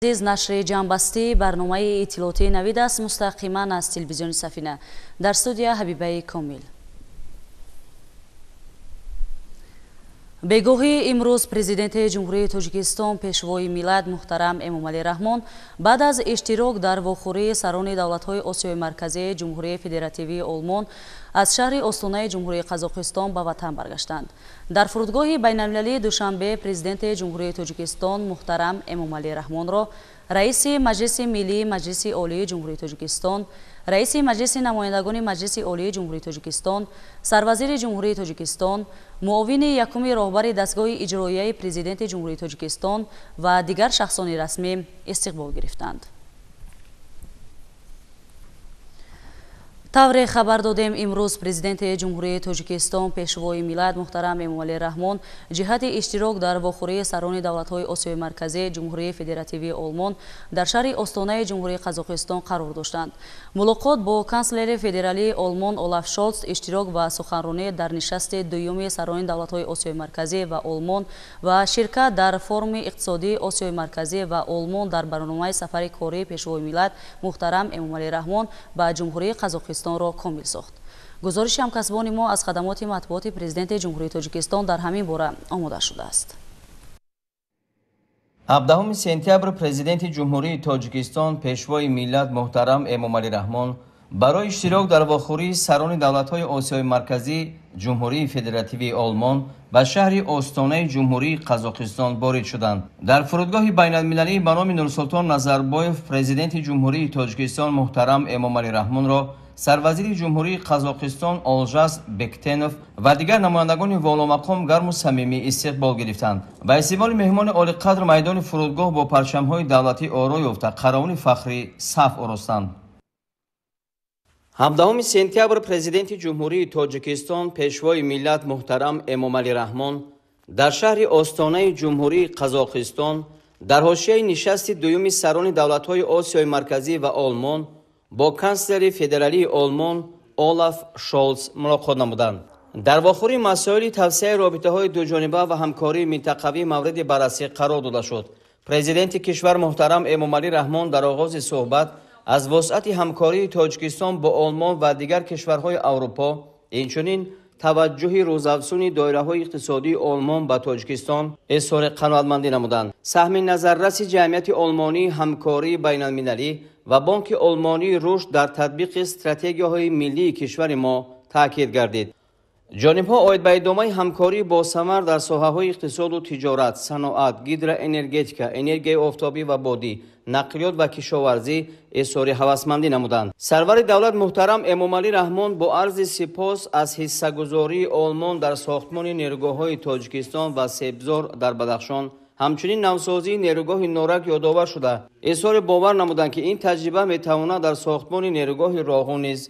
Азиз, нашри ҷамъбастии барномаи иттилоотии Навид аст, мустақиман аз телевизиони Сафина. Дар студия Ҳабибаи Комил. Бегоҳи имрӯз Президенти Ҷумҳурии Тоҷикистон, Пешвои миллат муҳтарам Эмомалӣ Раҳмон баъд аз иштирок дар вохӯрии сарони давлатҳои Осиёи Марказӣ, Ҷумҳурии Федеративии Олмон аз шаҳри Остонаи Ҷумҳурии Қазоқистон ба ватан баргаштанд. Дар фурудгоҳи байналмилалии Душанбе Президенти Ҷумҳурии Тоҷикистон муҳтарам Эмомалӣ Раҳмонро Раиси Маҷлиси Миллии Маҷлиси Олии Ҷумҳурии Тоҷикистон, Раиси Маҷлиси Намояндагони Маҷлиси Олии Ҷумҳурии Тоҷикистон, Сарвазири Ҷумҳурии Тоҷикистон, муовини якуми роҳбари дастгоҳи иҷроияи Президенти Ҷумҳурии Тоҷикистон ва дигар шахсони расмӣ истиқбол гирифтанд. Тавре хабар додем, имрӯз Президенти Ҷумҳурии Тоҷикистон, Пешвои миллат муҳтарам Эмомалӣ Раҳмон ҷиҳати иштирок дар вохӯрии сарони давлатҳои Осиёи Марказӣ, Ҷумҳурии Федеративии Олмон дар шаҳри Остонаи Ҷумҳурии Қазоқистон қарор доштанд. Мулоқот бо канцлери федералии Олмон Олаф Шолц, иштирок ва суханронӣ дар нишасти дуюми сарони давлатҳои Осиёи Марказӣ ва Олмон ва ширкат дар форуми иқтисодии Осиёи Марказӣ ва Олмон дар барномаи сафари кории Пешвои миллат муҳтарам Эмомалӣ Раҳмон ба Ҷумҳурии Қазоқистон ро комил сохт. Гузориши ҳамкасбони мо аз хадамоти матбуоти Президенти Ҷумҳурии Тоҷикистон дар ҳамин бора омода шудааст. 17 сентябр Президенти Ҷумҳурии Тоҷикистон, Пешвои миллат муҳтарам Эмомалӣ Раҳмон барои иштирок дар вохӯрии сарони давлатҳои Осиёи Марказӣ, Ҷумҳурии Федеративии Олмон ба шаҳри Остонаи Ҷумҳурии Қазоқистон ворид шуданд. Дар фурудгоҳи байналмилалӣ ба номи Нурсултон Назарбоев Президенти Ҷумҳурии Тоҷикистон муҳтарам Эмомалӣ Раҳмонро Сарвазири Ҷумҳурии Қазоқистон Олжас Бектенов ва дигар намояндагони воломақом гарму самимӣ истиқбол гирифтанд. Ба истиқболи меҳмони олиқадр майдони фурудгоҳ бо парчамҳои давлатӣ оро ёфта, қаровуни фахрӣ саф оростанд. 17 сентябр Президенти Ҷумҳурии Тоҷикистон, Пешвои миллат муҳтарам Эмомалӣ Раҳмон дар шаҳри Остонаи Ҷумҳурии Қазоқистон дар ҳошияи нишасти дуюми сарони давлатҳои Осиёи Марказӣ ва Олмон бо канцлери федералии Олмон Олаф Шолц мулоқот намуданд. Дар вохӯрӣ масоили тавсеаи робитаҳои дуҷониба ва ҳамкории минтақавӣ мавриди баррасӣ қарор дода шуд. Президенти кишвар муҳтарам Эмомалӣ Раҳмон дар оғози суҳбат аз вусъати ҳамкории Тоҷикистон бо Олмон ва дигар кишварҳои Аврупо, инчунин таваҷҷӯҳи рӯзафзуни доираҳои иқтисодии Олмон ба Тоҷикистон изҳори қаноатмандӣ намуданд. Саҳми назарраси ҷамъияти олмонии ҳамкории байналмилалӣ ва Бонки Олмонии рушд дар татбиқи стратегияҳои миллии кишвари мо таъкид гардид. Ҷонибҳо оид ба идомаи ҳамкорӣ босамар дар соҳаҳои иқтисоду тиҷорат, саноат, гидроэнергетика, энергияи офтобӣ ва бодӣ, нақлиёт ва кишоварзӣ изҳори ҳавасмандӣ намуданд. Сарвари давлат муҳтарам Эмомалӣ Раҳмон бо арзи сипос аз ҳиссагузории Олмон дар сохтмони нерӯгоҳҳои Тоҷикистон ва Себзор дар Бадахшон, ҳамчунин навсозии нерӯгоҳи Норак ёдовар шуда, изҳори бовар намуданд, ки ин таҷриба метавонад дар сохтмони нерӯгоҳи Роғун низ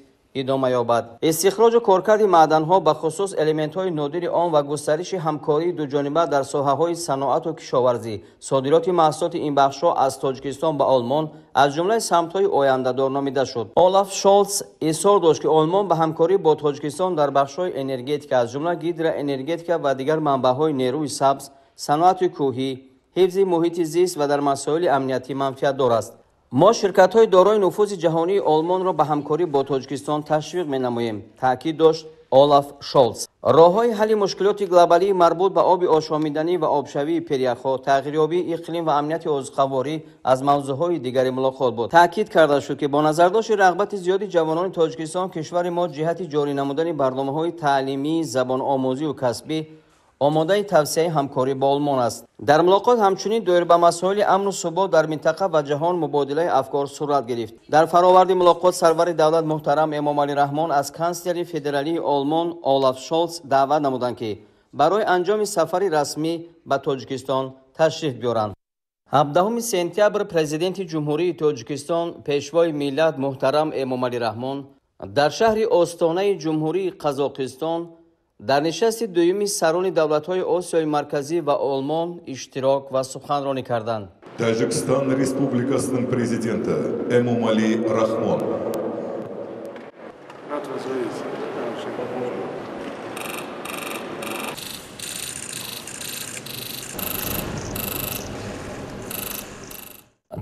идома ёбад. Истихроҷу коркарди маъданҳо, ба хусус элементҳои нодири он ва густариши ҳамкории дуҷониба дар соҳаҳои саноату кишоварзӣ, содироти маҳсулоти ин бахшҳо аз Тоҷикистон ба Олмон аз ҷумлаи самтҳои ояндадор номида шуд. Олаф Шолц изҳор дошт, ки Олмон ба ҳамкорӣ бо Тоҷикистон дар бахшҳои энергетика, аз ҷумла гидроэнергетика ва дигар манбаъҳои нерӯи сабз, саноати кӯҳӣ, ҳифзи муҳити зист ва дар масоили амниятӣ манфиатдор аст. Мо ширкатҳои дорои нуфузи ҷаҳонии Олмонро ба ҳамкорӣ бо Тоҷикистон ташвиқ менамоем, таъкид дошт Олаф Шолц. Роҳҳои ҳалли мушкилоти глобалии марбут ба оби ошомиданӣ ва обшавии пиряхҳо, тағйирёбии иқлим ва амнияти озуқаворӣ аз мавзӯъҳои дигари мулоқот буд. Таъкид карда шуд, ки бо назардошти рағбати зиёди ҷавонони Тоҷикистон, кишвари мо ҷиҳати ҷорӣ намудани барномаҳои таълимии забономӯзию касбӣ омодаи тавсеаи ҳамкорӣ бо Олмон аст. Дар мулоқот ҳамчунин доир ба масоили амну субот дар минтақа ва ҷаҳон мубодилаи афкор сурат гирифт. Дар фароварди мулоқот сарвари давлат муҳтарам Эмомалӣ Раҳмон аз канцлери федералии Олмон Олаф Шолц даъват намуданд, ки барои анҷоми сафари расмӣ ба Тоҷикистон ташриф биёранд. 17 сентябр Президенти Ҷумҳурии Тоҷикистон, Пешвои миллат муҳтарам Эмомалӣ Раҳмон дар шаҳри Остонаи Ҷумҳурии Қазоқистон дар нишасти дуюми сарони давлатҳои Осиёи Марказӣ ва Олмон иштирок ва суханронӣ карданд. Тәжікстан Республикасының президенті Эмомали Рахмон. Рад вас видеть.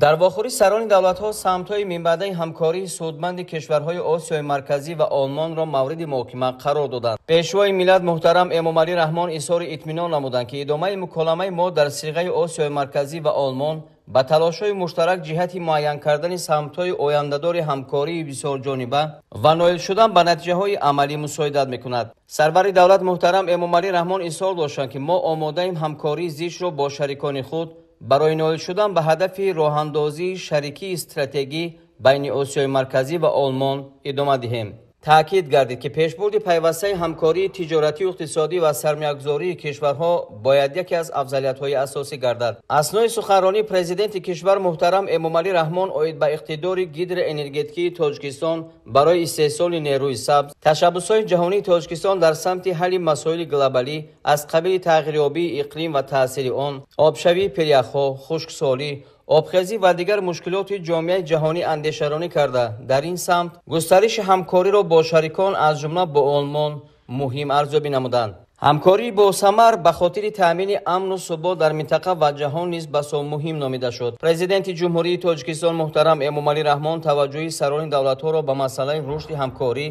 Дар вохӯрӣ сарони давлатҳо самтҳои минбаъдаи ҳамкории судманди кишварҳои Осиёи Марказӣ ва Олмонро мавриди муҳокима қарор доданд. Пешвои миллат муҳтарам Эмомалӣ Раҳмон изҳори итминон намуданд, ки идомаи муколамаи мо дар сиғаи Осиёи Марказӣ ва Олмон ба талошҳои муштарак ҷиҳати муайян кардани самтҳои ояндадори ҳамкории бисёрҷониба ва ноил шудан ба натиҷаҳои амалӣ мусоидат мекунад. Сарвари давлат муҳтарам Эмомалӣ Раҳмон изҳор доштанд, ки мо омодаем ҳамкории зичро бо шарикони худ барои ноил шудан ба ҳадафи роҳандозии шарикии стратегӣ байни Осиёи Марказӣ ва Олмон идома диҳем. Таъкид гардид, ки пешбурди пайвастаи ҳамкории тиҷоратию иқтисодӣ ва сармоягузории кишварҳо бояд яке аз афзалиятҳои асосӣ гардад. Аснои суханронии президенти кишвар муҳтарам Эмомалӣ Раҳмон оид ба иқтидори гидроэнергетикии Тоҷикистон барои истеҳсоли нерӯи сабз, ташаббусҳои ҷаҳонии Тоҷикистон дар самти ҳалли масоили глобалӣ аз қабили тағйирёбии иқлим ва таъсири он, обшавии пиряхҳо, хушксолӣ, обхезӣ ва дигар мушкилоти ҷомеаи ҷаҳонӣ андешаронӣ карда, дар ин самт густариши ҳамкориро бо шарикон аз ҷумла бо Олмон муҳим арзёбӣ намуданд. Ҳамкории босамар ба хотири таъмини амну субот дар минтақа ва ҷаҳон низ басо муҳим номида шуд. Президенти Ҷумҳурии Тоҷикистон муҳтарам Эмомалӣ Раҳмон таваҷҷӯҳи сарони давлатҳоро ба масъалаи рушди ҳамкорӣ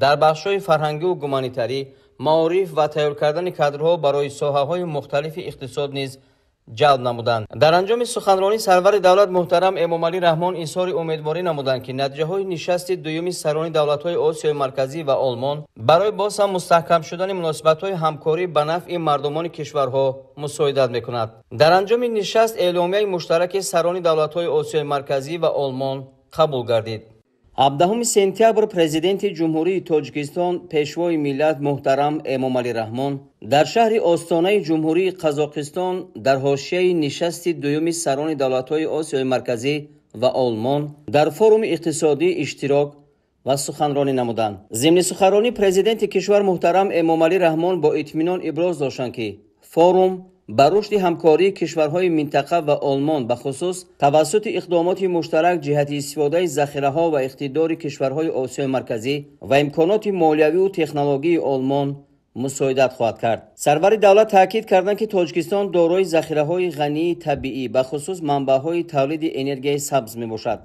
дар бахшҳои фарҳангиву гуманитарӣ, маориф ва тайёр кардани кадрҳо барои соҳаҳои мухталифи иқтисод низ ҷалб намуданд. Дар анҷоми суханронӣ сарвари давлат муҳтарам Эмомалӣ Раҳмон изҳори умедворӣ намуданд, ки натиҷаҳои нишасти дуюми сарони давлатҳои Осиёи Марказӣ ва Олмон барои боз ҳам мустаҳкам шудани муносибатҳои ҳамкорӣ ба нафъи мардумони кишварҳо мусоидат мекунад. Дар анҷоми нишаст эъломияи муштараки сарони давлатҳои Осиёи Марказӣ ва Олмон қабул гардид. 17 сентябр президенти Ҷумҳурии Тоҷикистон пешвои миллат муҳтарам Эмомалӣ Раҳмон дар шаҳри Остонаи Ҷумҳурии Қазоқистон дар ҳошияи нишасти дуюми сарони давлатҳои Осиёи Марказӣ ва Олмон дар форуми иқтисодӣ иштирок ва суханронӣ намуданд. Зимни суханронӣ президенти кишвар муҳтарам Эмомалӣ Раҳмон бо итминон иброз доштанд, ки форум ба рушди ҳамкории кишварҳои минтақа ва Олмон бахусус тавассути иқдомоти муштарак ҷиҳати истифодаи захираҳо ва иқтидори кишварҳои Осиёи Марказӣ ва имконоти молиявию технологии Олмон мусоидат хоҳад кард. Сарвари давлат таъкид карданд, ки Тоҷикистон дорои захираҳои ғании табиӣ бахусус манбаъҳои тавлиди энергияи сабз мебошад.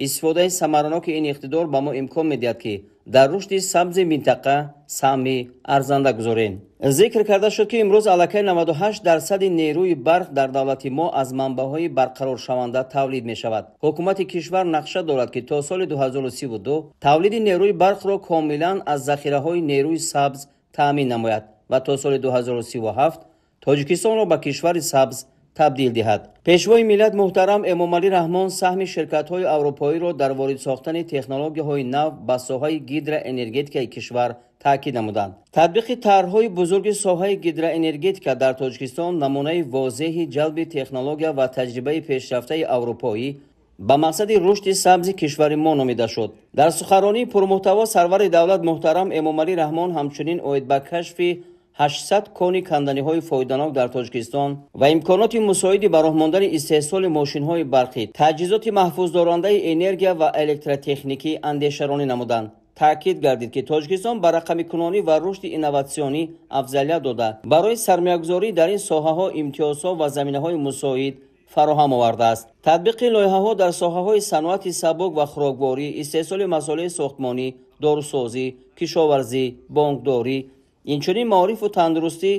Истифодаи самараноки ин иқтидор ба мо имкон медиҳад, ки дар рушди сабзи минтақа саҳми арзанда гузорем. Зикр карда шуд, ки имрӯз аллакай 98% нерӯи барқ дар давлати мо аз манбаъҳои барқароршаванда тавлид мешавад. Ҳукумати кишвар нақша дорад, ки то соли 2032 тавлиди нерӯи барқро комилан аз захираҳои нерӯи сабз таъмин намояд ва то соли 2037 Тоҷикистонро ба кишвари сабз табдил диҳад. Пешвои миллат муҳтарам Эмомалӣ Раҳмон саҳми ширкатҳои аврупоиро дар ворид сохтани технологияҳои нав ба соҳаи гидроэнергетикаи кишвар таъкид намуданд. Татбиқи тарҳҳои бузурги соҳаи гидроэнергетика дар Тоҷикистон намунаи возеҳи ҷалби технология ва таҷрибаи пешрафтаи аврупоӣ ба мақсади рушди сабзи кишвари мо номида шуд. Дар суханронии пурмуҳтаво сарвари давлат муҳтарам Эмомалӣ Раҳмон ҳамчунин оид ба кашфи 800 кони канданиҳои фоиданок дар Тоҷикистон ва имконоти мусоиди ба роҳ мондани истеҳсоли мошинҳои барқӣ, таҷҳизоти маҳфуздорандаи энергия ва электротехникӣ андешаронӣ намуданд. Таъкид гардид, ки Тоҷикистон ба рақамикунонӣ ва рушди инноватсионӣ афзалият дода, барои сармоягузорӣ дар ин соҳаҳо имтиёзҳо ва заминаҳои мусоид фароҳам овардааст. Татбиқи лоиҳаҳо дар соҳаҳои саноати сабук ва хӯрокворӣ, истеҳсоли масолеҳи сохтмонӣ, дорусозӣ, кишоварзӣ, бонкдорӣ, инчунин маорифу тандурустӣ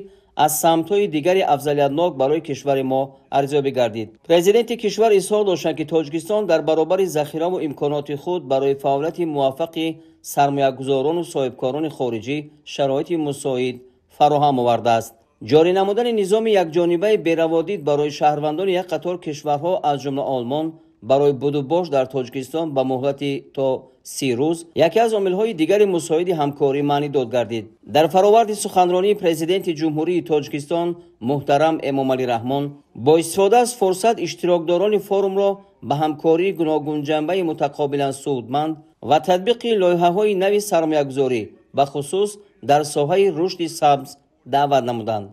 аз самтҳои дигари афзалиятнок барои кишвари мо арзёбӣ гардид. Президенти кишвар изҳор доштанд, ки Тоҷикистон дар баробари захираву имконоти худ барои фаъолияти муваффақи сармоягузорону соҳибкорони хориҷӣ шароити мусоид фароҳам овардааст. Ҷорӣ намудани низоми якҷонибаи бераводид барои шаҳрвандони як қатор кишварҳо аз ҷумла Олмон барои будубош дар Тоҷикистон ба муҳлати то 30 рӯз яке аз омилҳои дигари мусоиди ҳамкорӣ маънидод гардид. Дар фароварди суханронии президенти Ҷумҳурии Тоҷикистон муҳтарам Эмомалӣ Раҳмон бо истифода аз фурсат иштирокдорони форумро ба ҳамкории гуногунҷанбаи мутақобилан судманд ва татбиқи лоиҳаҳои нави сармоягузорӣ бахусус дар соҳаи рушди сабз даъват намуданд.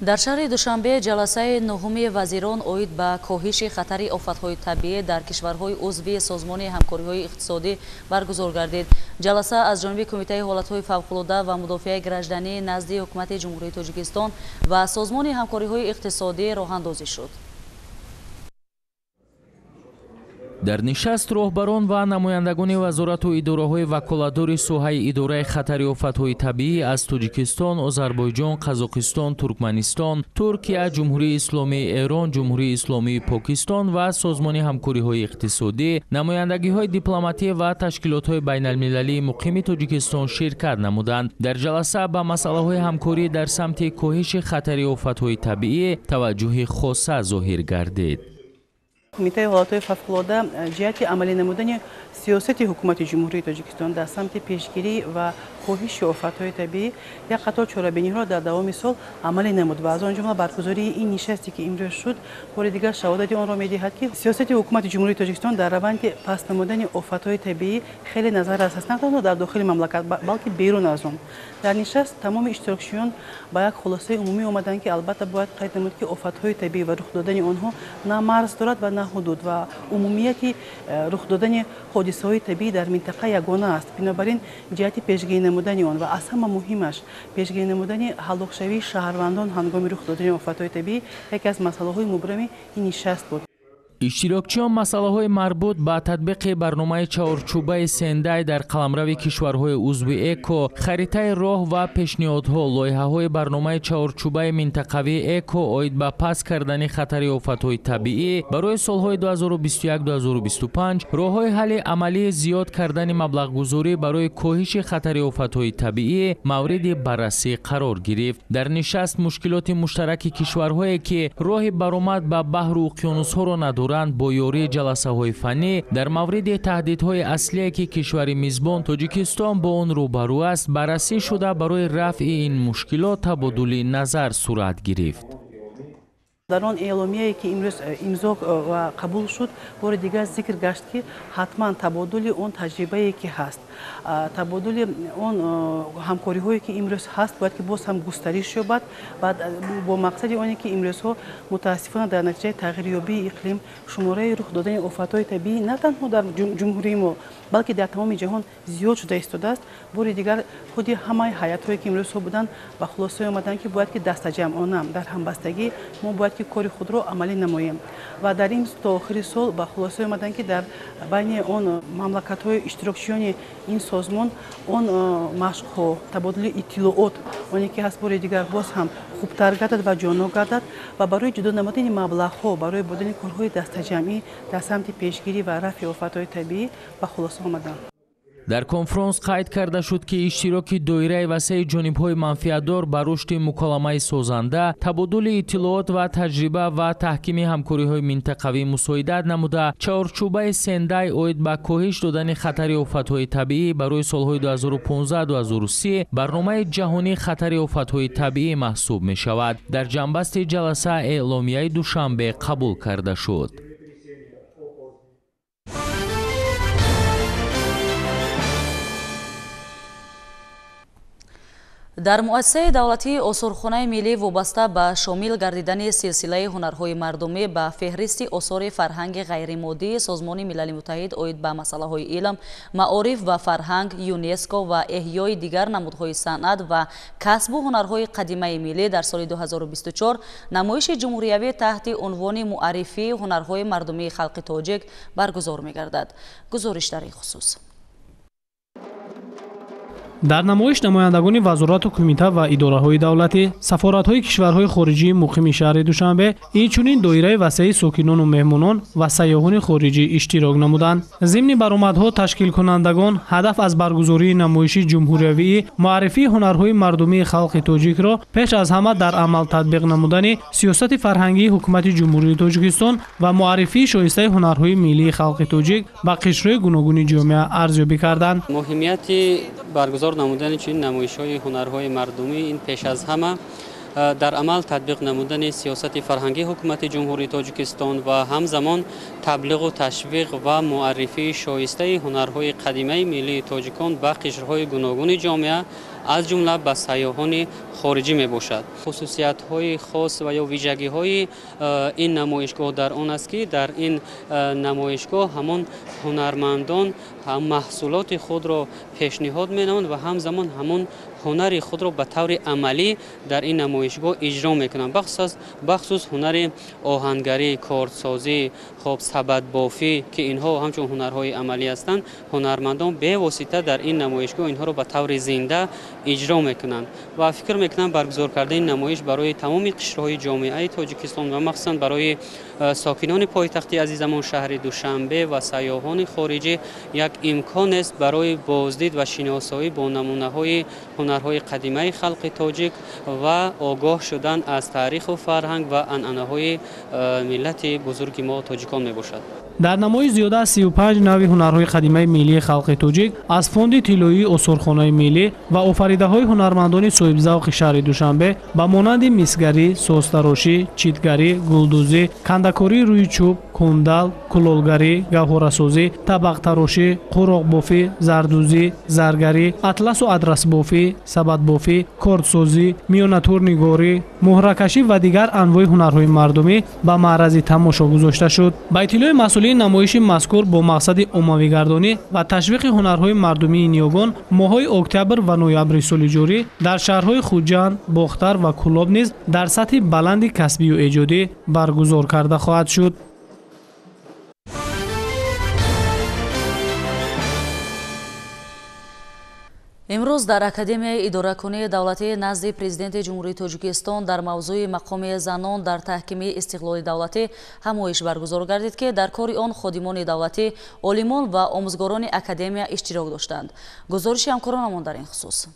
Дар шаҳри Душанбе ҷаласаи нуҳуми вазирон оид ба коҳиши хатари офатҳои табиӣ дар кишварҳои узви Созмони ҳамкориҳои иқтисодӣ баргузор гардид. Ҷаласа аз ҷониби Кумитаи ҳолатҳои фавқулода ва мудофиаи гражданӣ назди Ҳукумати Ҷумҳурии Тоҷикистон ва Созмони ҳамкориҳои иқтисодӣ роҳандозӣ шуд. Дар нишаст роҳбарон ва намояндагони вазорату идораҳои ваколатдори соҳаи идораи хатари офатҳои табиӣ аз Тоҷикистон, Озарбойҷон, Қазоқистон, Туркманистон, Туркия, Ҷумҳурии Исломии Эрон, Ҷумҳурии Исломии Покистон ва Созмони ҳамкориҳои иқтисодӣ, намояндагиҳои дипломатӣ ва ташкилотҳои байналмилалии муқими Тоҷикистон ширкат намуданд. Дар ҷаласа ба масъалаҳои ҳамкорӣ дар самти коҳиши хатари офатҳои табиӣ таваҷҷӯҳи хоса зоҳир гардид. Кумитаи ҳолатҳои фавқулода ҷиҳати амалӣ намудани сиёсати Ҳукумати Ҷумҳурии Тоҷикистон дар самти пешгирӣ ва коҳиши офатҳои табиӣ як қатор чорабиниҳоро дар давоми сол амалӣ намуд ва аз он ҷумла баргузории ин нишасте ки имрӯз шуд, бори дигар шаҳодати онро медиҳад, ки сиёсати Ҳукумати Ҷумҳурии Тоҷикистон дар раванди паст намудани офатҳои табиӣ хеле назаррас аст, на танҳо дар дохили мамлакат, балки берун аз он. Дар нишаст тамоми иштирокчиён ба як хулосаи умумӣ омаданд, ки албатта бояд қайд намуд, ки офатҳои табиӣ ва рух додани онҳо на марз дорад ва на ҳудуд ва умумияти рух додани ҳодисаҳои табиӣ дар минтақа ягона аст. Бинобар ин ҷиҳати пешгирӣ намудани он ва аз ҳама муҳимаш пешгирӣ намудани ҳалокшавии шаҳрвандон ҳангоми рух додани офатҳои табиӣ яке аз масъалаҳои мубрами ин нишаст буд. Иштирокчиён масъалаҳои марбут ба татбиқи барномаи чаҳорчӯбаи Сендай дар қаламрави кишварҳои узви ЭКО, харитаи роҳ ва пешниҳодҳо, лоиҳаҳои барномаи чаҳорчӯбаи минтақавии ЭКО оид ба паст кардани хатари офатҳои табиӣ барои солҳои 2021-2025, роҳҳои ҳалли амалии зиёд кардани маблағгузорӣ барои коҳиши хатари офатҳои табиӣ мавриди баррасӣ қарор гирифт. Дар нишаст мушкилоти муштараки кишварҳое ки роҳи баромад ба баҳру уқёнусҳоро надоранд бо ёрии ҷаласаҳои фаннӣ дар мавриди таҳдидҳои аслие ки кишвари мизбон Тоҷикистон бо он рӯбарӯ аст баррасӣ шуда барои рафъи ин мушкилот табодули назар сурат гирифт. Дар он эъломияе ки имрӯз имзо ва қабул шуд, бори дигар зикр гашт, ки ҳатман табодули он таҷрибае ки ҳаст, табодули он ҳамкориҳое ки имрӯз ҳаст, бояд ки боз ҳам густариш ёбад ва бо мақсади оне ки имрӯзҳо мутаассифона дар натиҷаи тағйирёбии иқлим шумораи рух додани офатҳои табиӣ на танҳо дар ҷумҳурии мо, балки дар тамоми ҷаҳон зиёд шуда истодааст. Бори дигар худи ҳамаи ҳайатҳое ки имрӯзҳо буданд ба хулосае омаданд, ки бояд ки дастаҷамъона дар ҳамбастагӣ мо бояд ки кори худро амалӣ намоем ва дар ин то охири сол ба хулосае омаданд, ки дар байни он мамлакатҳои иштирокчиёни ин созмон он машқҳо, табодули иттилоот оне ки ҳаст, бори дигар боз ҳам хубтар гардад ва ҷонок гардад ва барои ҷудо намудани маблағҳо барои бурдани корҳои дастаҷамъӣ дар самти пешгирӣ ва рафъи офатҳои табиӣ ба хулоса омаданд. Дар конфронс қайд карда шуд, ки иштироки доираи васеи ҷонибҳои манфиатдор ба рушди муколамаи созанда, табодули иттилоот ва таҷриба ва таҳкими ҳамкориҳои минтақавӣ мусоидат намуда, чаҳорчӯбаи Сендай оид ба коҳиш додани хатари офатҳои табиӣ барои солҳои 2015-2030 барномаи ҷаҳонии хатари офатҳои табиӣ маҳсуб мешавад. Дар ҷанбасти ҷаласа эъломияи Душанбе қабул карда шуд. Дар муассисаи давлатии осорхонаи миллӣ вобаста ба шомил гардидани силсилаи ҳунарҳои мардумӣ ба феҳристи осори фарҳанги ғайримоддии Созмони Милали Муттаҳид оид ба масъалаҳои илм, маориф ва фарҳанг, ЮНЕСКО ва эҳёи дигар намудҳои санъат ва касбу ҳунарҳои қадимаи миллӣ дар соли 2024 намоиши ҷумҳуриявӣ таҳти унвони муаррифии ҳунарҳои мардумии халқи тоҷик баргузор мегардад. Гузориш дар ин хусус. Дар намоиш намояндагони вазорату кумита ва идораҳои давлатӣ, сафоратҳои кишварҳои хориҷии муқими шаҳри Душанбе, инчунин доираи васеи сокинону меҳмонон ва сайёҳони хориҷӣ иштирок намуданд. Зимни баромадҳо ташкилкунандагон ҳадаф аз баргузории намоиши ҷумҳуриявии муаррифии ҳунарҳои мардумии халқи тоҷикро пеш аз ҳама дар амал татбиқ намудани сиёсати фарҳангии Ҳукумати Ҷумҳурии Тоҷикистон ва муаррифии шоистаи ҳунарҳои миллии халқи тоҷик ба қишрҳои гуногуни ҷомеа арзёбӣ карданд. Муҳимияти баргузор намудани чунин намоишҳои ҳунарҳои мардумӣ ин пеш аз ҳама дар амал татбиқ намудани сиёсати фарҳангии Ҳукумати Ҷумҳурии Тоҷикистон ва ҳамзамон таблиғу ташвиқ ва муаррифии шоистаи ҳунарҳои қадимаи миллии тоҷикон ба қишрҳои гуногуни ҷомеа аз ҷумла ба сайёҳони хориҷӣ мебошад. Хусусиятҳои хос ва ё вижагиҳои ин намоишгоҳ дар он аст, ки дар ин намоишгоҳ ҳамон ҳунармандон маҳсулоти худро пешниҳод менамоянд ва ҳамзамон ҳамон ҳунари худро ба таври амалӣ дар ин намоишгоҳ иҷро мекунанд. Бахусус ҳунари оҳангарӣ, кордсозӣ, хоб сабадбофӣ, ки инҳо ҳамчун ҳунарҳои амалӣ ҳастанд, ҳунармандон бевосита дар ин намоишгоҳ инҳоро ба таври зинда иҷро мекунанд ва фикр мекунам баргузор кардани намоиш барои тамоми қишрҳои ҷомеаи Тоҷикистон ва махсусан барои сокинони пойтахти азизамон шаҳри Душанбе ва сайёҳони хориҷӣ як имкон аст барои боздид ва шиносоӣ бо намунаҳои ҳунарҳои қадимаи халқи тоҷик ва огоҳ шудан аз таъриху фарҳанг ва анъанаҳои миллати бузурги мо тоҷикон мебошад. Дар намоиш зиёда аз 35 навъи ҳунарҳои қадимаи миллии халқи тоҷик аз фонди тиллоии осорхонаи миллӣ ва офаридаҳои ҳунармандони соҳибзавқи шаҳри Душанбе ба монанди мисгарӣ, созтарошӣ, читгарӣ, гулдӯзӣ, кандакории рӯи чӯб, кундал, кулолгарӣ, гавҳорасозӣ, табақтарошӣ, қуроқбофӣ, зардӯзӣ, заргарӣ, атласу адрасбофӣ, сабадбофӣ, кордсозӣ, миёнатурнигорӣ, муҳракашӣ ва дигар анвои ҳунарҳои мардумӣ ба маърази тамошо гузошта шуд. Ба иттилои масъулини намоиши мазкур бо мақсади оммавигардонӣ ва ташвиқи ҳунарҳои мардумии ниёгон моҳҳои октябр ва ноябри соли ҷорӣ дар шаҳрҳои Хуҷанд, Бохтар ва Кӯлоб низ дар сатҳи баланди касбию эҷодӣ баргузор карда хоҳад шуд. Имрӯз дар Академияи идоракунии давлатии назди Президенти Ҷумҳурии Тоҷикистон дар мавзӯи мақоми занон дар таҳкими истиқлоли давлатӣ ҳамоиш баргузор гардид, ки дар кори он ходимони давлатӣ, олимон ва омӯзгорони академия иштирок доштанд. Гузориши ҳамкоронамон дар ин хусус.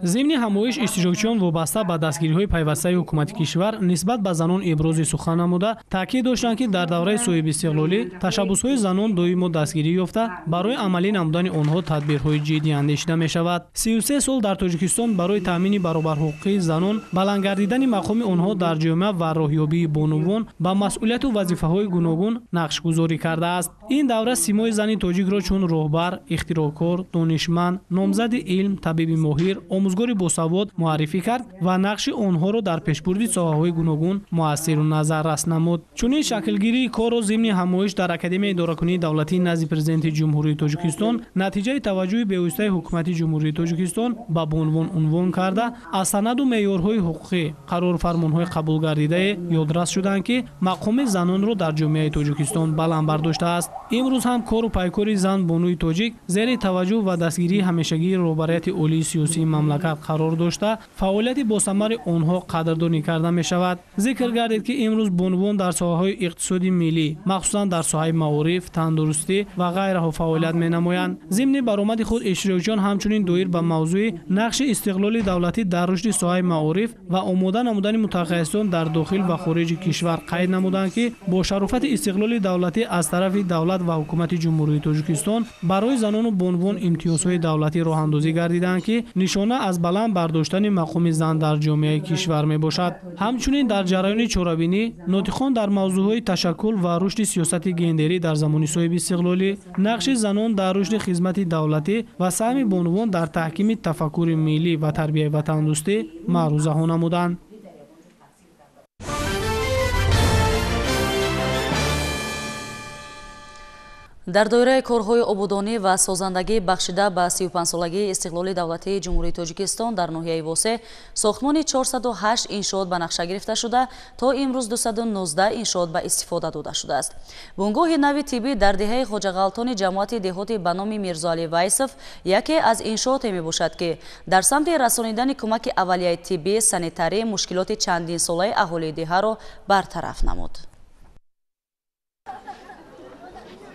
Зимни ҳамоиш иштирокчиён вобаста ба дастгириҳои пайвастаи ҳукумати кишвар нисбат ба занон ибрози сухан намуда, таъкид доштанд, ки дар давраи соҳибистиқлолӣ ташаббусҳои занон доимо дастгирӣ ёфта, барои амалӣ намудани онҳо тадбирҳои ҷиддӣ андешида мешавад. 33 сол дар Тоҷикистон барои таъмини баробарҳуқуқии занон, баланд гардидани мақоми онҳо дар ҷомеа ва роҳёбии бонувон ба масъулияту вазифаҳои гуногун нақшгузорӣ кардааст. Ин давра симои зани тоҷикро чун роҳбар, ихтироъкор, донишманд, номзади илм, табиби моҳир, омӯзгори босавод муаррифӣ кард ва нақши онҳоро дар пешбурди соҳаҳои гуногун муассиру назаррас намуд. Чунин шаклгирии корро зимни ҳамоиш дар Академияи идоракунии давлатии назди Президенти Ҷумҳурии Тоҷикистон натиҷаи таваҷҷӯҳи бевоситаи ҳукумати Ҷумҳурии Тоҷикистон ба бонувон унвон карда, аз санаду меъёрҳои ҳуқуқӣ, қарорфармонҳои қабулгардидае ёдрас шуданд, ки мақоми занонро дар ҷомеаи Тоҷикистон баланд бардоштааст. Имрӯз ҳам кору пайкори зан бонуи тоҷик зери таваҷҷӯҳ ва дастгирии ҳамешагии роҳбарияти олии сиёсии мамлакат қарор дошта, фаъолияти босамари онҳо қадрдонӣ карда мешавад. Зикр гардид, ки имрӯз бонувон дар соҳаҳои иқтисоди миллӣ, махсусан дар соҳаи маориф, тандурустӣ ва ғайраҳо фаъолият менамоянд. Зимни баромади худ иштирокчиён ҳамчунин доир ба мавзӯи нақши истиқлоли давлатӣ дар рушди соҳаи маориф ва омода намудани мутахассисон дар дохил ва хориҷи кишвар қайд намуданд, ки бо шарофати истиқлоли давлатӣ аз тарафи давлат ва ҳукумати Ҷумҳурии Тоҷикистон барои занону бонувон имтиёзҳои давлатӣ роҳандозӣ гардиданд, ки нишона аз баланд бардоштани мақоми зан дар ҷомеаи кишвар мебошад. Ҳамчунин дар ҷараёни чорабинӣ нотиқон дар мавзӯъҳои ташаккул ва рушди сиёсати гендерӣ дар замони соҳибистиқлолӣ, нақши занон дар рушди хизмати давлатӣ ва саҳми бонувон дар таҳкими тафаккури миллӣ ва тарбияи ватандӯстӣ маърузаҳо намуданд. Дар доираи корҳои ободонӣ ва созандагӣ бахшида ба 35-солагии истиқлоли давлатии Ҷумҳурии Тоҷикистон дар ноҳияи Восе сохтмони 408 иншоот ба нақша гирифта шуда, то имрӯз 219 иншоот ба истифода дода шудааст. Бунгоҳи нави тиббӣ дар деҳаи Хоҷағалтони ҷамоати деҳоти ба номи Мирзоалӣ Вайсов яке аз иншооте мебошад, ки дар самти расонидани кӯмаки аввалияи тиббӣ, санитарӣ мушкилоти чандинсолаи аҳолии деҳаро бартараф намуд.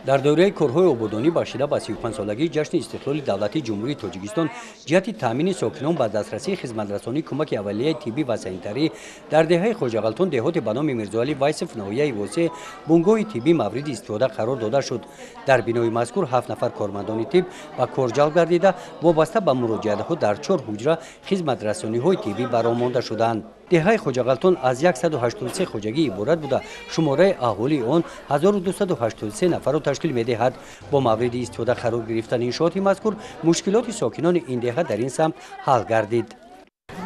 Дар доираи корҳои ободонӣ бахшида ба 35-солагии ҷашни истиқлоли давлатии Ҷумҳурии Тоҷикистон ҷиҳати таъмини сокинон ба дастрасии хизматрасонии кӯмаки аввалияи тиббӣ ва санитарӣ дар деҳаи Хоҷағалтон деҳоти ба номи Мирзоалӣ Вайсов ноҳияи Восе бунгоҳи тиббӣ мавриди истифода қарор дода шуд. Дар бинои мазкур 7 нафар кормандони тиб ба кор ҷалб гардида, вобаста ба муроҷиатҳо дар 4 ҳуҷра хизматрасониҳои тиббӣ ба роҳ монда шуданд. Деҳаи Хоҷағалтон аз 183 хоҷагӣ иборат буда, шумораи аҳолии он 1283 нафарро ташкил медиҳад. Бо мавриди истифода қарор гирифтани иншооти мазкур мушкилоти сокинони ин деҳа дар ин самт ҳал гардид.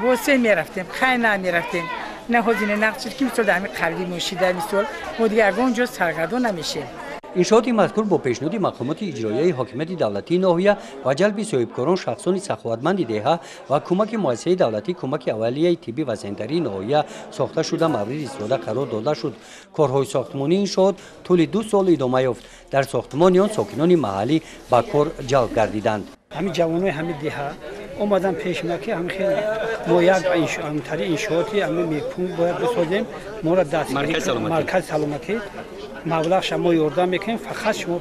Восе мерафтем, хай намерафтем. На ҳозине нақд шуд ки мисол дар ҳамин қалби мушида мисол мо дигар ягон ҷо саргардон намешем. Иншооти мазкур бо пешниҳоди мақомоти иҷроияи ҳокимияти давлатии ноҳия ва ҷалби соҳибкорон, шахсони саховатманди деҳа ва кӯмаки муассисаи давлатии кӯмаки аввалияи тиббӣ ва санитарии ноҳия сохта шуда мавриди истифода қарор дода шуд. Корҳои сохтмонии иншоот тӯли 2 сол идома ёфт. Дар сохтмони он сокинони маҳаллӣ ба кор ҷалб гардиданд. Ҳамин ҷавонои ҳамин деҳа омадан пеш ма ки ҳамин хел мо як тари иншооти ҳамин мепункт бояд бисозем, моро маркази саломатӣ маблағша мо ёрдам мекунем, фақат шумо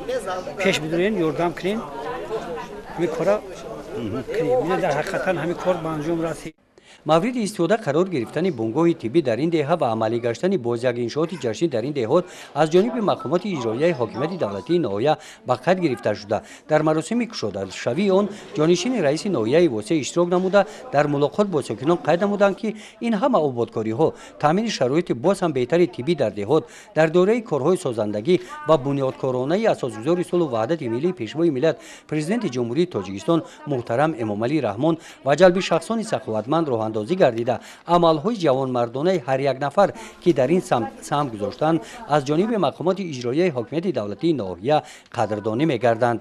пеш бидорен, ёрдам кунем, ҳамин кора кунем. Ина дар ҳақиқатан ҳамин кор ба анҷом расид. Мавриди истифода қарор гирифтани бунгоҳи тиббӣ дар ин деҳа ва амалӣ гаштани боз як иншооти ҷашнӣ дар ин деҳот аз ҷониби мақомоти иҷроияи ҳокимияти давлатии ноҳия ба қайд гирифта шуда. Дар маросими кушодашавии он ҷонишини раиси ноҳияи Восеъ иштирок намуда, дар мулоқот бо сокинон қайд намуданд, ки ин ҳама ободкориҳо таъмини шароити боз ҳам беҳтари тиббӣ дар деҳот дар доираи корҳои созандагӣ ва бунёдкоронаи асосгузори сулҳу ваҳдати миллӣ, Пешвои миллат, Президенти Ҷумҳурии Тоҷикистон муҳтарам Эмомалӣ Раҳмон ва ҷалби шахсони саховатманд роҳандозӣ гардида, амалҳои ҷавонмардонаи ҳар як нафар, ки дар ин самт саҳм гузоштанд, аз ҷониби мақомоти иҷроияи ҳокимияти давлатии ноҳия қадрдонӣ мегарданд.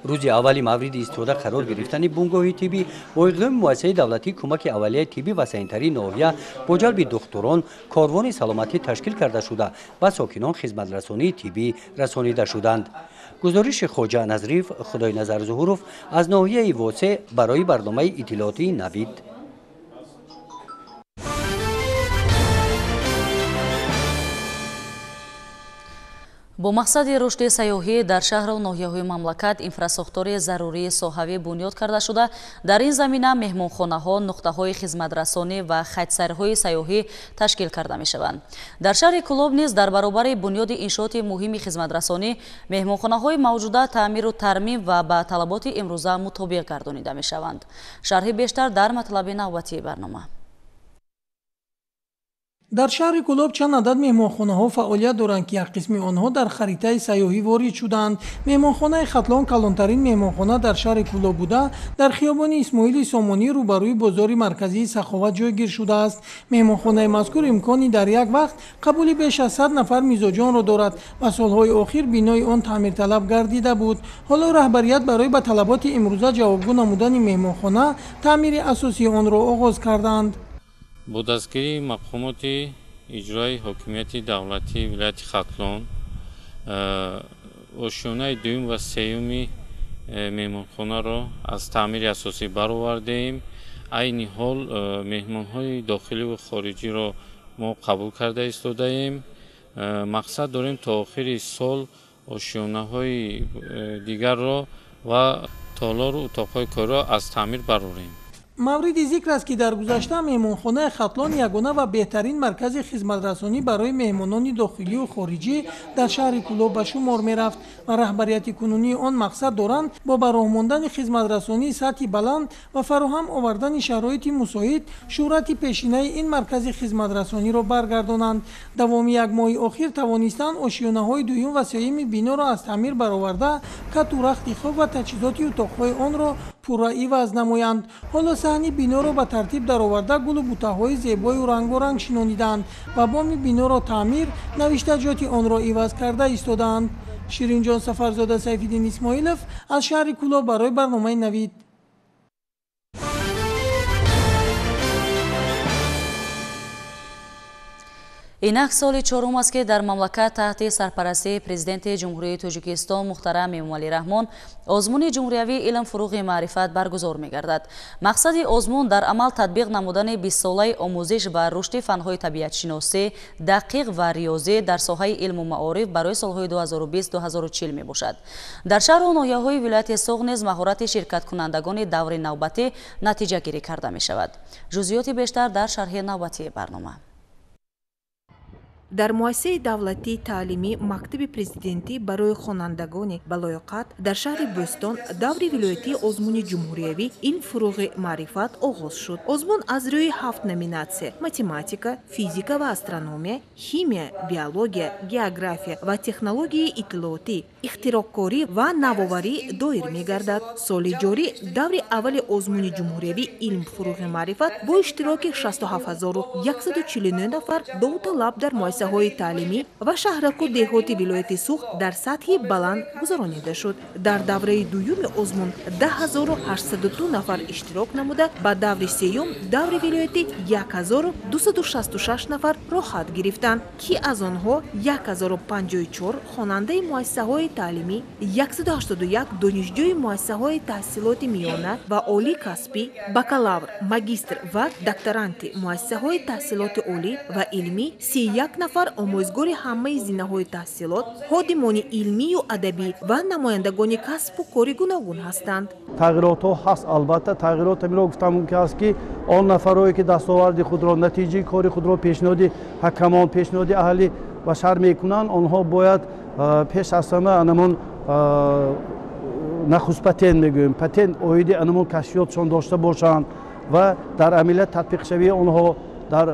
Рӯзи аввали мавриди истифода қарор гирифтани бунгоҳи тиббӣ бо иқдоми муассисаи давлатии кӯмаки аввалияи тиббӣ ва санитарии ноҳия бо ҷалби духтурон корвони саломатӣ ташкил карда шуда, ба сокинон хизматрасонии тиббӣ расонида шуданд. Гузориши Хоҷа Назриев, Худойназар Зуҳуров аз ноҳияи Восеъ барои барномаи иттилоотии Навид. Бо мақсади рушди сайёҳӣ дар шаҳру ноҳияҳои мамлакат инфрасохтори зарурии соҳавӣ бунёд карда шуда, дар ин замина меҳмонхонаҳо, нуқтаҳои хизматрасонӣ ва хатсайрҳои сайёҳӣ ташкил карда мешаванд. Дар шаҳри Кӯлоб низ дар баробари бунёди иншооти муҳими хизматрасонӣ меҳмонхонаҳои мавҷуда таъмиру тармим ва ба талаботи имрӯза мутобиқ гардонида мешаванд. Шарҳи бештар дар матлаби навбатии барнома. Дар шаҳри Кӯлоб чанд адад меҳмонхонаҳо фаъолият доранд, ки як қисми онҳо дар харитаи сайёҳӣ ворид шуданд. Меҳмонхонаи Хатлон калонтарин меҳмонхона дар шаҳри Кӯлоб буда, дар хиёбони Исмоили Сомонӣ рӯбарӯи бозори марказии Саховат ҷойгир шудааст. Меҳмонхонаи мазкур имкони дар як вақт қабули беш аз 100 нафар мизоҷонро дорад ва солҳои охир бинои он таъмирталаб гардида буд. Ҳоло раҳбарият барои ба талаботи имрӯза ҷавобгӯ намудани меҳмонхона таъмири асосии онро оғоз карданд. Бо дастгирии мақомоти иҷрои ҳокимияти давлатии вилояти Хатлон ошёнаи дуюм ва сеюми меҳмонхонаро аз таъмири асосӣ баровардаем. Айни ҳол меҳмонҳои дохиливу хориҷиро мо қабул карда истодаем. Мақсад дорем то охири сол ошёнаҳои дигарро ва толору утоқҳои корро аз таъмир барорем. Мавриди зикр аст, ки дар гузашта меҳмонхонаи Хатлон ягона ва беҳтарин маркази хизматрасонӣ барои меҳмонони дохилию хориҷӣ дар шаҳри Кӯлоб ба шумор мерафт ва раҳбарияти кунунии он мақсад доранд бо ба роҳ мондани хизматрасонии сатҳи баланд ва фароҳам овардани шароити мусоид шӯҳрати пешинаи ин маркази хизматрасониро баргардонанд. Давоми як моҳи охир тавонистанд ошёнаҳои дуюм ва сеюми биноро аз таъмир бароварда, кату рахти хоб ва таҷҳизоти утоқҳои онро пурра иваз намоянд. Ҳоло саҳни биноро ба тартиб дароварда, гулу бутаҳои зебою рангоранг шинониданд ва боми биноро таъмир, навиштаҷоти онро иваз карда истодаанд. Ширинҷон Сафарзода, Сайфиддин Исмоилов аз шаҳри Кӯлоб барои барномаи Навид. Инак соли чорум аст, ки дар мамлакат таҳти сарпарастии Президенти Ҷумҳурии Тоҷикистон муҳтарам Эмомалӣ Раҳмон озмуни ҷумҳуриявии илм фуруғи маърифат баргузор мегардад. Мақсади озмун дар амал татбиқ намудани 20-солаи омӯзиш ва рушди фанҳои табиатшиносӣ, дақиқ ва риёзӣ дар соҳаи илму маориф барои солҳои 2020-2040 мебошад. Дар шаҳру ноҳияҳои вилояти Суғд низ маҳорати ширкаткунандагони даври навбатӣ натиҷагирӣ карда мешавад. Ҷузъиёти бештар дар шарҳи навбатии барнома. Дар муассисаи давлатии таълимӣ мактаби президентӣ барои хонандагони балоёқат дар шаҳри Бӯстон даври вилоятии озмуни ҷумҳуриявӣ «Илм фурӯғи маърифат» оғоз шуд. Озмун аз рӯи 7 номинатсия – математика, физика ва астрономия, химия, биология, география ва технологияи иттилоотӣ, ихтироъкорӣ ва навоварӣ доир мегардад. Соли ҷорӣ даври аввали озмуни ҷумҳуриявӣ «Илм фурӯғи маърифат» бо иштироки 67149 нафар довталаб дар муассисаҳои таълимӣ ва шаҳраку деҳоти вилояти Суғд дар сатҳи баланд гузаронида шуд. Дар давраи дуюми озмун 10802 нафар иштирок намуда, ба даври сеюм даври вилоятӣ 1266 нафар роҳхат гирифтанд, ки аз онҳо 1054 хонандаи муассисаҳои таълимӣ, 181 донишҷӯи муассисаҳои таҳсилоти миёна ва олии касбӣ, бакалавр, магистр ва докторанти муассисаҳои таҳсилоти олӣ ва илмӣ, 31 нафар омӯзгори ҳамаи зинаҳои таҳсилот, ходимони илмию адабӣ ва намояндагони касбу кори гуногун ҳастанд. Тағйиротҳо ҳаст, албатта. Тағйирот ҳаминро гуфтам мумкин аст, ки он нафарое ки дастоварди худро, натиҷаи кори худро пешниҳоди ҳакамон, пешниҳоди аҳли башар мекунанд, онҳо бояд пеш аз ҳама анамон нахуст патент мегӯем, патент оиди анамон кашфиётшон дошта бошанд ва дар амалият татбиқшавии онҳо, дар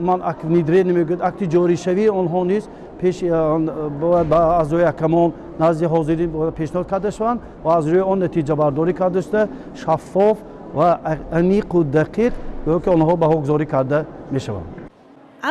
ман акт внедрение мегӯяд, акти ҷоришавии онҳо низ пеш бояд ба аъзои ҳакамон назди ҳозирин пешниҳод карда шаванд ва аз рӯи он натиҷабардорӣ карда шуда, шаффоф ва аниқу дақиқ гӯё ки онҳо баҳогузорӣ карда мешаванд.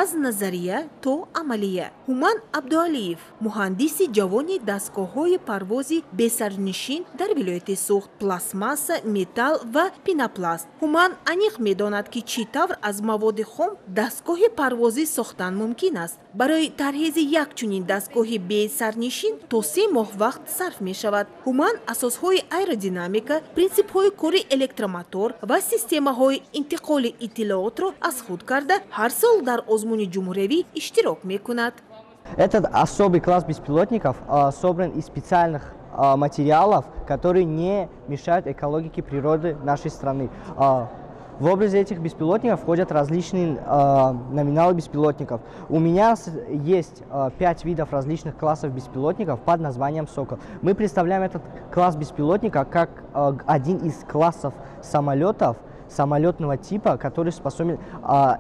Аз назария то амалия. Ҳуман Абдуалиев муҳандиси ҷавони дастгоҳҳои парвози бесарнишин дар вилояти Суғд, пластмасса, металл ва пенопласт. Ҳуман аниқ медонад, ки чӣ тавр аз маводи хом дастгоҳи парвозӣ сохтан мумкин аст. Барои тарҳези як чунин дастгоҳи бесарнишин то 3 моҳ вақт сарф мешавад. Ҳуман асосҳои аэродинамика, принсипҳои кори электромотор ва системаҳои интиқоли иттилоотро аз худ карда, ҳар сол дар озмуни ҷумҳуриявӣ иштирок мекунад. Этот особый класс беспилотников собран из специальных материалов, которые не мешают экологике природы нашей страны. В образе этих беспилотников входят различные номиналы беспилотников. У меня есть 5 видов различных классов беспилотников под названием «Сокол». Мы представляем этот класс беспилотника как один из классов самолетов самолетного типа, который способен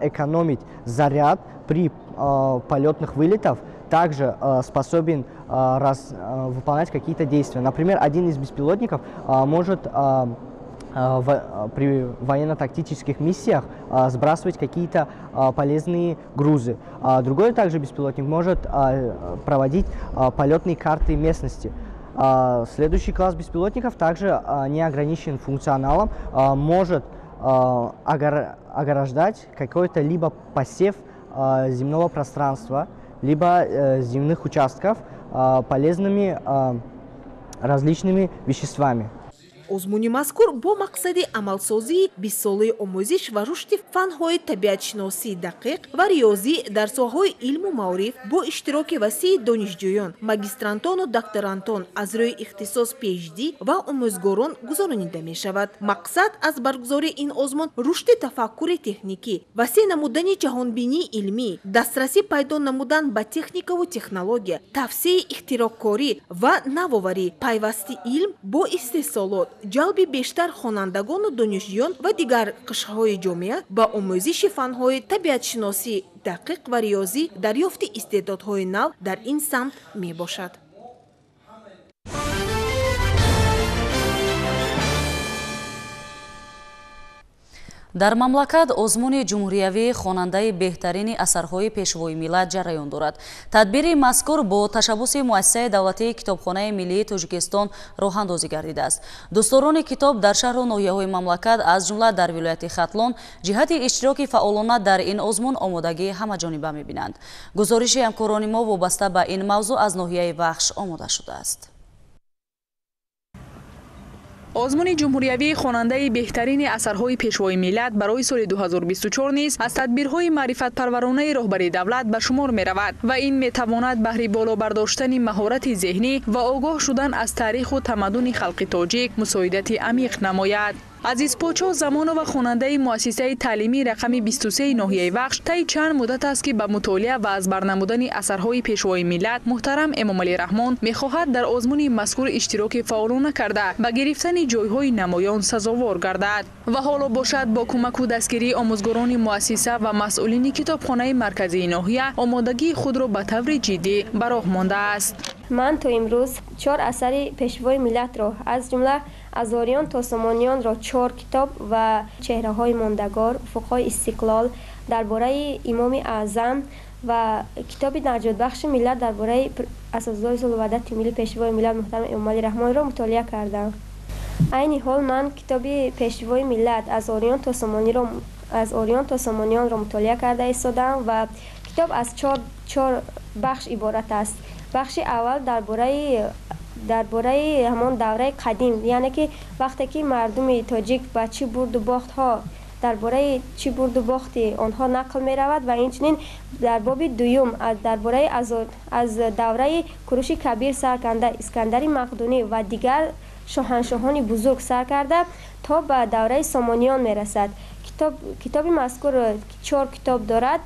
экономить заряд при полетных вылетах, также способен выполнять какие-то действия. Например, один из беспилотников может при военно-тактических миссиях сбрасывать какие-то полезные грузы. Другой также беспилотник может проводить полетные карты местности. Следующий класс беспилотников также не ограничен функционалом, может ограждать какой-то либо посев земного пространства, либо земных участков полезными различными веществами. Озмуни мазкур бо мақсади амалсозии бистсолаи омӯзиш ва рушди фанҳои табиатшиносии дақиқ ва риёзӣ дар соҳаҳои илму маориф бо иштироки васеи донишҷӯён, магистрантону докторантон аз рӯи ихтисос PhD ва омӯзгорон гузаронида мешавад. Мақсад аз баргузории ин озмун рушди тафаккури техникӣ, васеъ намудани ҷаҳонбинии илмӣ, дастрасӣ пайдо намудан ба техникаву технология, тавсеаи ихтироъкорӣ ва навоварӣ, пайвасти илм бо истеҳсолот, ҷалби бештар хонандагону донишҷӯён ва дигар қишрҳои ҷомеа ба омӯзиши фанҳои табиатшиносӣ дақиқ ва риёзӣ, дарёфти истеъдодҳои нав дар ин самт мебошад. Дар мамлакат озмуни ҷумҳуриявии хонандаи беҳтарини асарҳои пешвои миллат ҷараён дорад. Тадбири мазкур бо ташаббуси муассисаи давлатии китобхонаи миллии Тоҷикистон роҳандозӣ гардидааст. Дӯстдорони китоб дар шаҳру ноҳияҳои мамлакат, аз ҷумла дар вилояти Хатлон, ҷиҳати иштироки фаъолона дар ин озмун омодагии ҳамаҷониба мебинанд. Гузориши ҳамкорони мо вобаста ба ин мавзӯъ аз ноҳияи Вахш омода шудааст. Озмуни ҷумҳуриявии хонандаи беҳтарини асарҳои пешвои миллат барои соли 2024 низ аз тадбирҳои маърифатпарваронаи роҳбари давлат ба шумор меравад ва ин метавонад баҳри боло бардоштани маҳорати зеҳнӣ ва огоҳ шудан аз таъриху тамаддуни халқи тоҷик мусоидати амиқ намояд. Азизподшоҳ Замонова, хонандаи муассисаи таълимии рақами 23 ноҳияи Вахш, таи чанд муддат аст, ки ба мутолиа ва аз бар намудани асарҳои Пешвои миллат муҳтарам Эмомалӣ Раҳмон мехоҳад дар озмуни мазкур иштироки фаъолона карда, ба гирифтани ҷойҳои намоён сазовор гардад. Ва ҳоло бошад, бо кӯмаку дастгирии омӯзгорони муассиса ва масъулини китобхонаи марказии ноҳия омодагии худро ба таври ҷиддӣ ба роҳ мондааст. Ман то имрӯз 4 асари Пешвои миллатро, аз ҷумла аз Ориён то Сомониёнро 4 китоб ва чеҳраҳои мондагор, уфуқҳои истиқлол, дар бораи Имоми Аъзам ва китоби наҷотбахши миллат дар бораи асосгузори сулҳу ваҳдати миллӣ Пешвои миллат муҳтарам Эмомалӣ Раҳмонро мутолиа кардам. Айни ҳол ман китоби Пешвои миллат аз Ориён то Сомониёнро мутолиа карда истодаам ва китоб аз 4 бахш иборат аст. Бахши аввал дар бораи ҳамон давраи қадим, яъне ки вақте ки мардуми тоҷик ба чӣ бурду бохтҳо, дар бораи чӣ бурду бохти онҳо нақл меравад ва инчунин дар боби дуюм дар бораи аз давраи Куруши Кабир сар карда, Искандари Мақдунӣ ва дигар шоҳаншоҳони бузург сар карда то ба давраи Сомониён мерасад. Китоби мазкур 4 китоб дорад,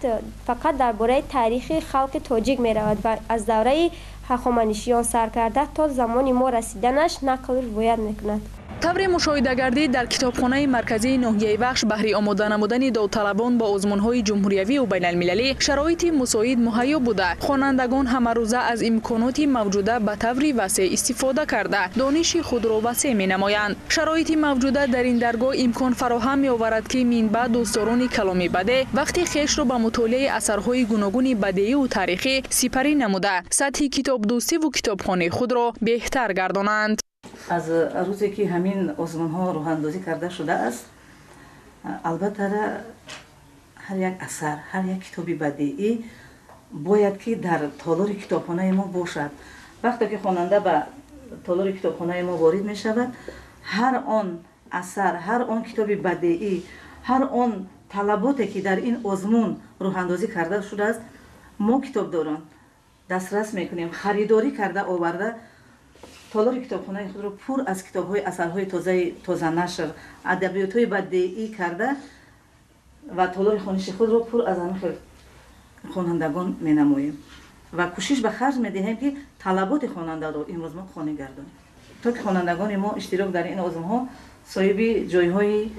фақат дар бораи таърихи халқи тоҷик меравад ва аз давраи ҳахоманишиён сар карда то замони мо расиданаш нақл ривоят мекунад. Тавре мушоҳида гардид, дар китобхонаи марказии ноҳияи Вахш баҳри омода намудани довталабон ба озмунҳои ҷумҳуриявию байналмилалӣ шароити мусоид муҳайё буда, хонандагон ҳамарӯза аз имконоти мавҷуда ба таври васеъ истифода карда, дониши худро васеъ менамоянд. Шароити мавҷуда дар ин даргоҳ имкон фароҳам меоварад, ки минбаъд дӯстдорони каломи бадеъ вақти хешро ба мутолиаи асарҳои гуногуни бадеию таърихӣ сипарӣ намуда, сатҳи китобдӯстиву китобхонии худро беҳтар гардонанд. Аз рӯзе ки ҳамин озмунҳо роҳандозӣ карда шудааст, албатта ҳар як асар, ҳар як китоби бадеӣ бояд ки дар толори китобхонаи мо бошад. Вақте ки хонанда ба толори китобхонаи мо ворид мешавад, ҳар он асар, ҳар он китоби бадеӣ, ҳар он талаботе ки дар ин озмун роҳандозӣ карда шудааст, мо китобдорон дастрас мекунем, харидорӣ карда оварда толори китобхонаи худро пур аз китобҳои асарҳои тозанашр, адабиётҳои бадеӣ карда ва толори хониши худро пур аз ҳамин хел хонандагон менамоем ва кӯшиш ба харҷ медиҳем, ки талаботи хонандаро имрӯз мо қонеъ гардонем, то ки хонандагони мо иштирок дар ин озмунҳо соҳиби ҷойҳои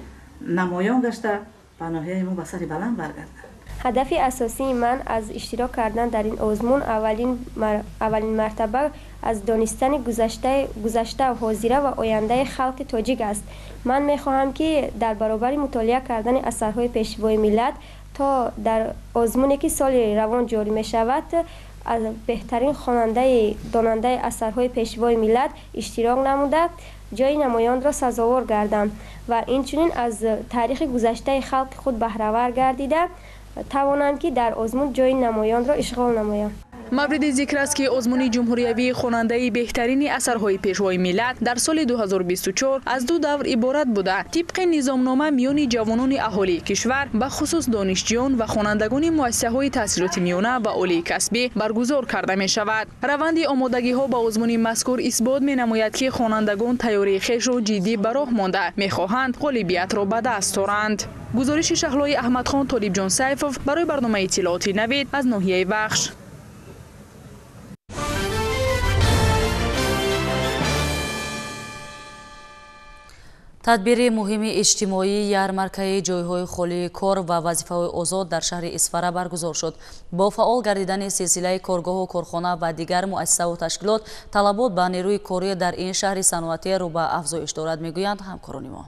намоён гашта ба ноҳияи мо ба сари баланд баргарданд. Ҳадафи асосии ман аз иштирок кардан дар ин озмун аввалин мартаба аз донистани гузашта, ҳозира ва ояндаи халқи тоҷик аст. Ман мехоҳам, ки дар баробари мутолиа кардани асарҳои Пешвои миллат то дар озмуне ки соли равон ҷорӣ мешавад, аз беҳтарин хонандаи донандаи асарҳои Пешвои миллат иштирок намуда, ҷои намоёнро сазовор гардам ва инчунин аз таърихи гузаштаи халқи худ баҳравар гардида тавонанд, ки дар озмун ҷои намоёнро ишғол намоянд. Мавриди зикр аст, ки озмуни ҷумҳуриявии хонандаи беҳтарини асарҳои Пешвои миллат дар соли 2024 аз 2 давр иборат буда, тибқи низомнома миёни ҷавонони аҳолии кишвар, ба хусус донишҷӯён ва хонандагони муассисаҳои таҳсилоти миёна ва олии касбӣ баргузор карда мешавад. Раванди омодагиҳо ба озмуни мазкур исбот менамояд, ки хонандагон тайёрии хешро ҷиддӣ ба роҳ монда, мехоҳанд ғолибиятро ба даст оранд. Гузориши Шаҳлои Аҳмадхон, Толибҷон Сайфов барои барномаи иттилооти Навид аз ноҳияи Вахш. Тадбири муҳими иҷтимоӣ ярмаркаи ҷойҳои холии кор ва вазифаҳои озод дар шаҳри Исфара баргузор шуд. Бо фаъол гардидани силсилаи коргоҳу корхона ва дигар муассисаву ташкилот, талабот ба нерӯи корӣ дар ин шаҳри саноатӣ рӯ ба афзоиш дорад, мегӯянд ҳамкорони мо.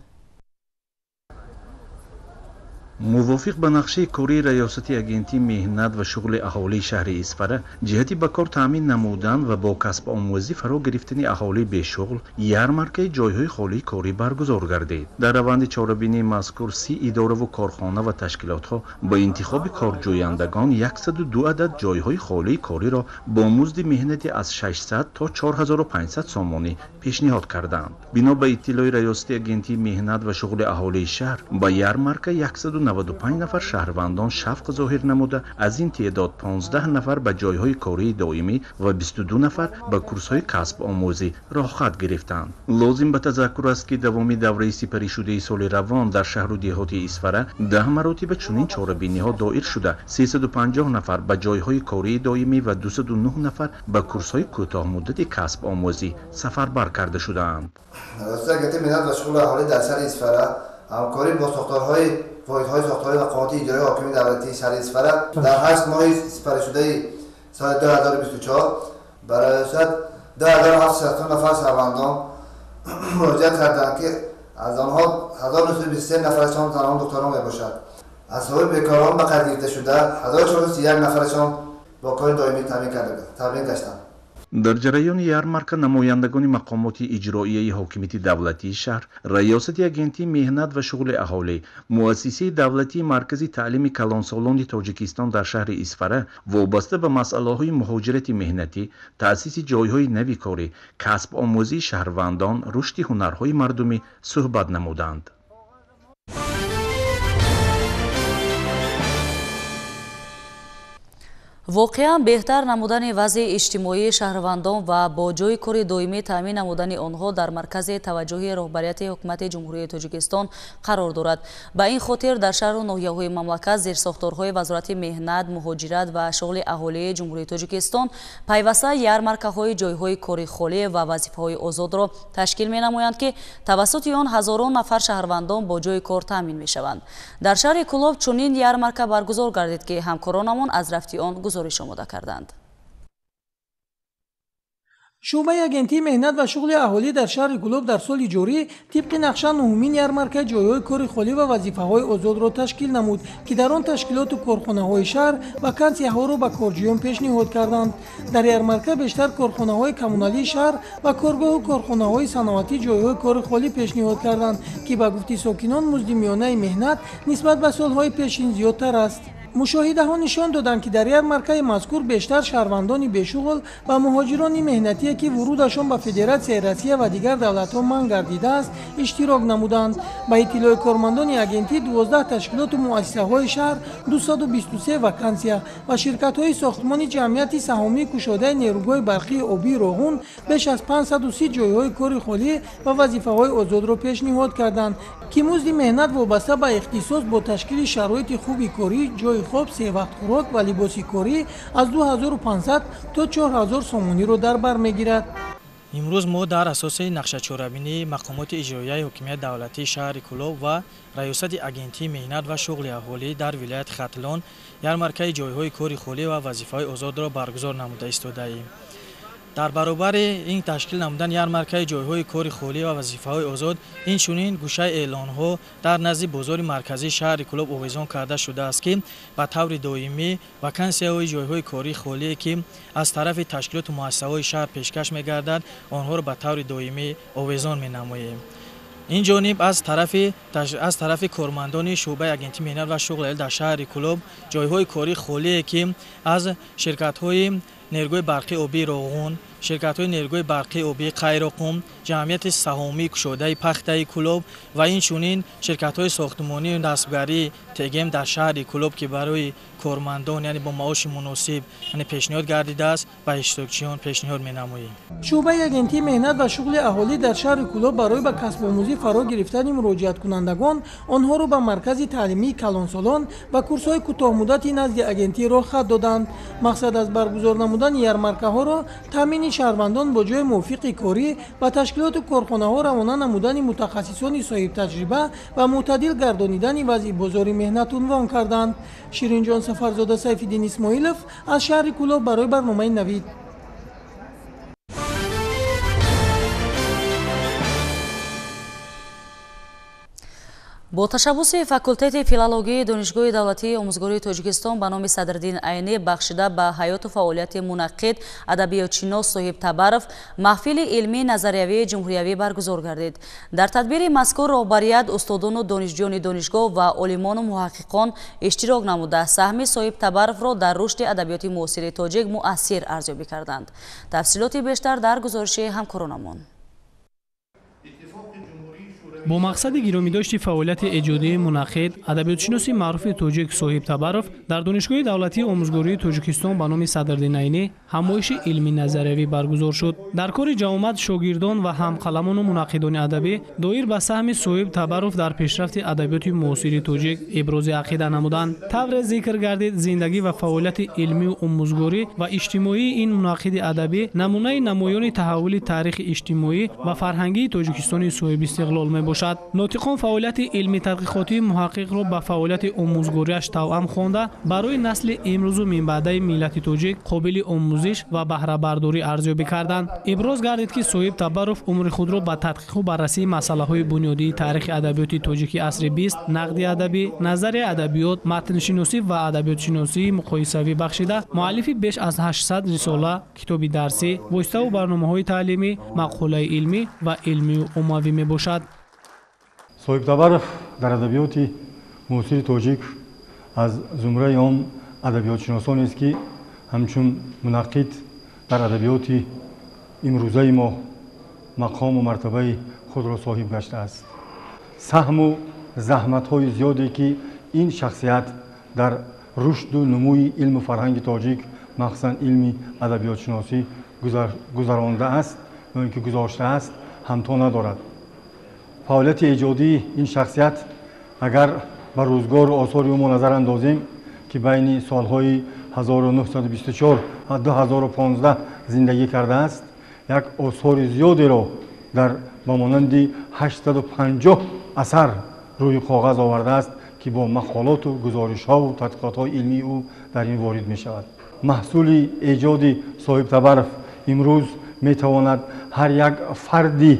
Мувофиқ ба нақшаи кории Раёсати Агентии меҳнат ва шуғли аҳолии шаҳри Исфара, ҷиҳати ба кор таъмин намудан ва бо касбомӯзӣ фаро гирифтани аҳолии бешуғл ярмаркаи ҷойҳои холии корӣ баргузор гардид. Дар раванди чорабинии мазкур 30 идораву корхона ва ташкилотҳо бо интихоби корҷӯяндагон 102 адад ҷойҳои холии кориро бо музди меҳнати аз 600 то 4500 сомонӣ пешниҳод карданд. Бино ба иттилои Раёсати Агентии меҳнат ва шуғли аҳолии шаҳр, ба ярмарка 295 нафар шаҳрвандон шавқ зоҳир намуда, аз ин теъдод 15 нафар ба ҷойҳои кории доимӣ ва 22 нафар ба курсҳои касбомӯзӣ роҳхат гирифтанд. Лозим ба тазаккур аст, ки давоми давраи сипаришудаи соли равон дар шаҳру деҳоти Исфара 10 маротиба чунин чорабиниҳо доир шуда, 350 нафар ба ҷойҳои кории доимӣ ва 209 нафар ба курсҳои кӯтоҳмуддати касбомӯзӣ сафарбар карда шудаанд. Раёсати Агентии меҳнат ва шуғли аҳолӣ дар шаҳри Исфара ҳамкорӣ бо сохторҳои воҳидҳои сохторӣ ва мақомоти иҷроии ҳокимияти давлатии шаҳри Исфара дар 8 моҳи сипаришудаи соли 2024 ба раёсат 2760 нафар шаҳрвандон муроҷиат карданд, ки аз онҳо 1923 нафарашон занон духтарон мебошад. Аз ҳисоби бекорон ба қайд гирифта шуда 1431 нафарашон бо кори доимӣ таъмин гаштанд. Дар ҷараёни ярмарка намояндагони мақомоти иҷроияи ҳокимияти давлатии шаҳр, Раёсати Агентии меҳнат ва шуғли аҳолӣ, Муассисаи давлатии Маркази таълими калонсолони Тоҷикистон дар шаҳри Исфара вобаста ба масъалаҳои муҳоҷирати меҳнатӣ, таъсиси ҷойҳои нави корӣ, касбомӯзии шаҳрвандон, рушди ҳунарҳои мардумӣ суҳбат намуданд. Воқеан беҳтар намудани вазъи иҷтимоии шаҳрвандон ва бо ҷойи кори доимӣ таъмин намудани онҳо дар маркази таваҷҷӯҳи роҳбарияти ҳукумати Ҷумҳурии Тоҷикистон қарор дорад. Ба ин хотир дар шаҳру ноҳияҳои мамлакат зерсохторҳои Вазорати меҳнат, муҳоҷират ва шуғли аҳолии Ҷумҳурии Тоҷикистон пайваста ярмаркаҳои ҷойҳои кори холӣ ва вазифаҳои озодро ташкил менамоянд, ки тавассути он ҳазорон нафар шаҳрвандон бо ҷойи кор таъмин мешаванд. Дар шаҳри Кӯлоб чунин ярмарка баргузор гардид, ки ҳамкоронамон аз рафти он гузориш омода карданд. Шӯъбаи Агентии меҳнат ва шуғли аҳолӣ дар шаҳри Кӯлоб дар соли ҷорӣ тибқи нақша нуҳумин ярмаркаи ҷойҳои кори холӣ ва вазифаҳои озодро ташкил намуд, ки дар он ташкилоту корхонаҳои шаҳр вакансияҳоро ба корҷӯён пешниҳод карданд. Дар ярмарка бештар корхонаҳои коммуналии шаҳр ва коргоҳу корхонаҳои саноатӣ ҷойҳои кори холӣ пешниҳод карданд, ки ба гуфти сокинон музди миёнаи меҳнат нисбат ба солҳои пешин зиёдтар аст. Мушоҳидаҳо нишон доданд, ки дар ярмаркаи мазкур бештар шаҳрвандони бешуғл ва муҳоҷирони меҳнатие, ки вурудашон ба Федератсияи Россия ва дигар давлатҳо манъ гардидааст, иштирок намуданд. Ба иттилои кормандони агентӣ 12 ташкилоту муассисаҳои шаҳр 223 вакансия ва ширкатҳои сохтмони ҷамъияти саҳомии кушодаи нерӯгоҳи барқии обии Роғун беш аз 530 ҷойҳои кори холӣ ва вазифаҳои озодро пешниҳод карданд, ки музди меҳнат вобаста ба ихтисос бо ташкили шароити хуби корӣ, ҷойи хоб, севақт хӯрок ва либоси корӣ аз 2500 то 4000 сомониро дар бар мегирад. Имрӯз мо дар асоси нақшачорабинии мақомоти иҷроияи ҳокимияти давлатии шаҳри Кӯлоб ва Раёсати Агентии меҳнат ва шуғли аҳолӣ дар вилояти Хатлон ярмаркаи ҷойҳои кори холӣ ва вазифаҳои озодро баргузор намуда истодаем. Дар баробари ин ташкил намудани ярмаркаи ҷойҳои кори холӣ ва вазифаҳои озод, инчунин гӯшаи эълонҳо дар назди бозори марказии шаҳри Кӯлоб овезон карда шудааст, ки ба таври доимӣ вакансияҳои ҷойҳои кории холие, ки аз тарафи ташкилоту муассисаҳои шаҳр пешкаш мегардад, онҳоро ба таври доимӣ овезон менамоем. Ин ҷониб аз тарафи кормандони шӯъбаи Агентии меҳнат ва шуғли аҳолӣ дар шаҳри Кӯлоб ҷойҳои кории холие, ки аз ширкатҳои нерӯгоҳи барқии обии Роғун, ширкатҳои нерӯгоҳи барқии обии Қайроқум, ҷамъияти саҳомии кушодаи пахтаи Кӯлоб ва инчунин ширкатҳои сохтмонию насбгарии ТГМ дар шаҳри Кӯлоб, ки барои кормандон яъне бо маоши муносиб яъне пешниҳод гардидааст, ба иштирокчиён пешниҳод менамоем. Шӯъбаи Агентии меҳнат ва шуғли аҳолӣ дар шаҳри Кӯлоб барои ба касбомӯзӣ фаро гирифтани муроҷиаткунандагон онҳоро ба маркази таълимии калонсолон ва курсҳои кӯтоҳмуддати назди агентӣ роҳхат доданд. Мақсад аз баргузор намудани ярмаркаҳоро таъмини шаҳрвандон бо ҷои мувофиқи корӣ ва ташкилоту корхонаҳо равона намудани мутахассисони соҳибтаҷриба ва мӯътадил гардонидани вазъи бозори меҳнат унвон карданд. Ширинҷон Сафарзода, Сайфиддин Исмоилов аз шаҳри Кӯлоб барои барномаи Навид. Бо ташаббуси факултети филологии Донишгоҳи давлатии омӯзгории Тоҷикистон ба номи Садриддин Айнӣ бахшида ба ҳаёту фаъолияти мунаққид адабиётшинос Соҳиб Табаров маҳфили илмии назариявии ҷумҳуриявӣ баргузор гардид. Дар тадбири мазкур роҳбарият, устодону донишҷӯёни донишгоҳ ва олимону муҳаққиқон иштирок намуда, саҳми Соҳиб Табаровро дар рушди адабиёти муосири тоҷик муассир арзёбӣ карданд. Тафсилоти бештар дар гузориши ҳамкоронамон. Бо мақсади гиромидошти фаъолияти эҷодии мунаққид, адабиётшиноси маъруфи тоҷик Соҳиб Табаров дар Донишгоҳи давлатии омӯзгории Тоҷикистон ба номи Садриддин Айнӣ ҳамоиши илмӣ назариявӣ баргузор шуд. Дар кори ҷамъомад шогирдон ва ҳамқаламону мунаққидони адабӣ доир ба саҳми Соҳиб Табаров дар пешрафти адабиёти муосири тоҷик ибрози ақида намуданд. Тавре зикр гардид, зиндагӣ ва фаъолияти илмию омӯзгорӣ ва иҷтимоии ин мунаққиди адабӣ намунаи намоёни таҳаввули таърихи иҷтимоӣ ва фарҳангии Тоҷикистони соҳибистиқлол мебошад. Нотиқон фаъолияти илмӣ тадқиқотии муҳаққиқро ба фаъолияти омӯзгориаш тавъам хонда, барои насли имрӯзу минбаъдаи миллати тоҷик қобили омӯзиш ва баҳрабардорӣ арзёбӣ карданд. Иброз гардид, ки Соҳиб Табаров умри худро ба тадқиқу баррасии масъалаҳои бунёдии таърихи адабиёти тоҷики асри 20, нақди адабӣ, назарияи адабиёт, матншиносӣ ва адабиётшиносии муқоисавӣ бахшида, муаллифи беш аз 800 рисола, китоби дарсӣ, воситаву барномаҳои таълимӣ, мақолаи илмӣ ва илмию оммавӣ мебошад. Соҳиб Табаров дар адабиёти муосири тоҷик аз зумраи он адабиётшиносонест, ки ҳамчун мунаққид дар адабиёти имрӯзаи мо мақому мартабаи худро соҳиб гаштааст. Саҳму заҳматҳои зиёде, ки ин шахсият дар рушду нумӯи илму фарҳанги тоҷик, махсусан илми адабиётшиносӣ гузарондааст ё ин ки гузоштааст, ҳамто надорад. Фаъолияти эҷодии ин шахсият агар ба рӯзгору осори ӯ мо назар андозем, ки байни солҳои 1924 ва 2015 зиндагӣ кардааст, як осори зиёдеро дар ба монанди 850 асар рӯи коғаз овардааст, ки бо мақолоту гузоришҳову тадқиқотҳои илмии ӯ дар ин ворид мешавад. Маҳсули эҷоди Соҳиб Табаров имрӯз метавонад ҳар як фарди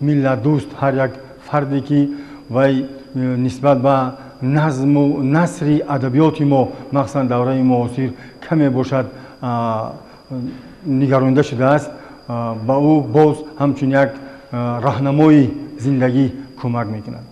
миллатдӯст, ҳар як фарде, ки вай нисбат ба назму насри адабиёти мо, махсусан давраи муосир, каме бошад нигаронида шудааст, ба ӯ боз ҳамчун як роҳнамои зиндагӣ кӯмак мекунад.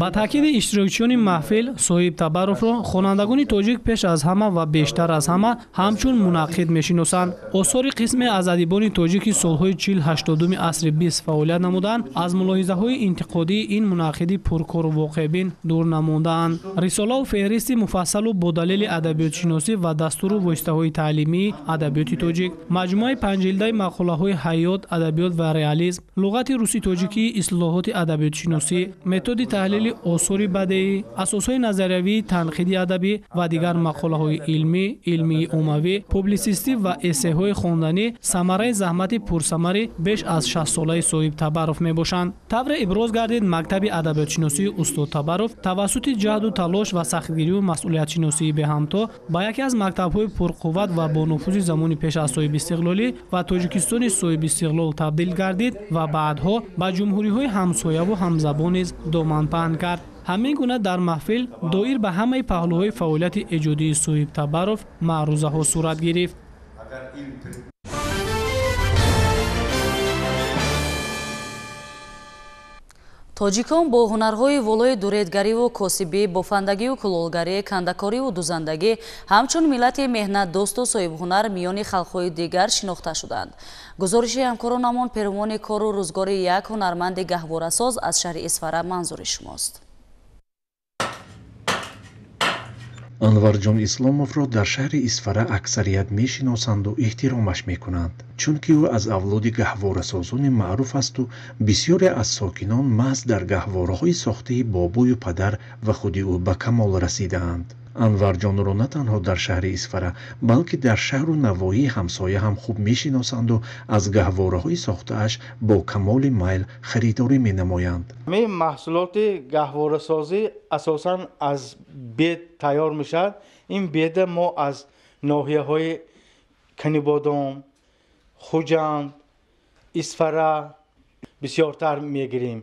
Ба таъкиди иштирокчиёни маҳфил, Соҳиб Табаровро хонандагони тоҷик пеш аз ҳама ва бештар аз ҳама ҳамчун мунаққид мешиносанд. Осори қисме аз адибони тоҷики солҳои 40-80 асри 20 фаъолият намуданд, аз мулоҳизаҳои интиқодии ин мунаққиди пуркору воқеъбин дур намондаанд. Рисолаву феҳристи муфассалу бо далели адабиётшиносӣ ва дастуру воситаҳои таълимии адабиёти тоҷик, маҷмӯаи панҷҷилдаи мақолаҳои ҳаёт, адабиёт ва реализм, луғати руситоҷикии ислоҳоти адабиётшиносӣ, методи таҳлили осори бадеӣ, асосҳои назариявии танқиди адабӣ ва дигар мақолаҳои илмӣ, илмии оммавӣ, публисистӣ ва эссеҳои хонданӣ самараи заҳмати пурсамари беш аз 60-солаи Соҳиб Табаров мебошанд. Тавре иброз гардид, мактаби адабиётшиносии устод Табаров тавассути ҷаҳду талош ва сахтгирию масъулиятшиносии беҳамто ба яке аз мактабҳои пурқувват ва бонуфузи замони пеш аз соҳибистиқлолӣ ва Тоҷикистони соҳибистиқлол табдил гардид ва баъдҳо ба ҷумҳуриҳои ҳамсояву ҳамзабон низ доман паҳн кард. Ҳамин гуна дар маҳфил доир ба ҳамаи паҳлӯҳои фаъолияти эҷодии Соҳиб Табаров маърузаҳо сурат гирифт. Тоҷикон бо ҳунарҳои волои дуредгариву косибӣ, бофандагиву кулолгарӣ, кандакориву дузандагӣ ҳамчун миллати меҳнатдӯсту соҳибҳунар миёни халқҳои дигар шинохта шуданд. Гузориши ҳамкоронамон перумони кору рӯзгори як ҳунарманди гаҳворасоз аз шаҳри Исфара манзури шумост. Анварҷон Исломовро дар шаҳри Исфара аксарият мешиносанду эҳтиромаш мекунанд, чунки ӯ аз авлоди гаҳворасозони маъруф асту бисёре аз сокинон маҳз дар гаҳвораҳои сохтаи бобою падар ва худи ӯ ба камол расидаанд. Анварҷонро на танҳо дар шаҳри Исфара, балки дар шаҳру навоҳии ҳамсоя ҳам хуб мешиносанду аз гаҳвораҳои сохтааш бо камоли майл харидорӣ менамоянд. Ин маҳсулоти гаҳворасозӣ асосан аз бед тайёр мешавад. Ин беда мо аз ноҳияҳои Канибодом, Хуҷанд, Исфара бисёртар мегирем.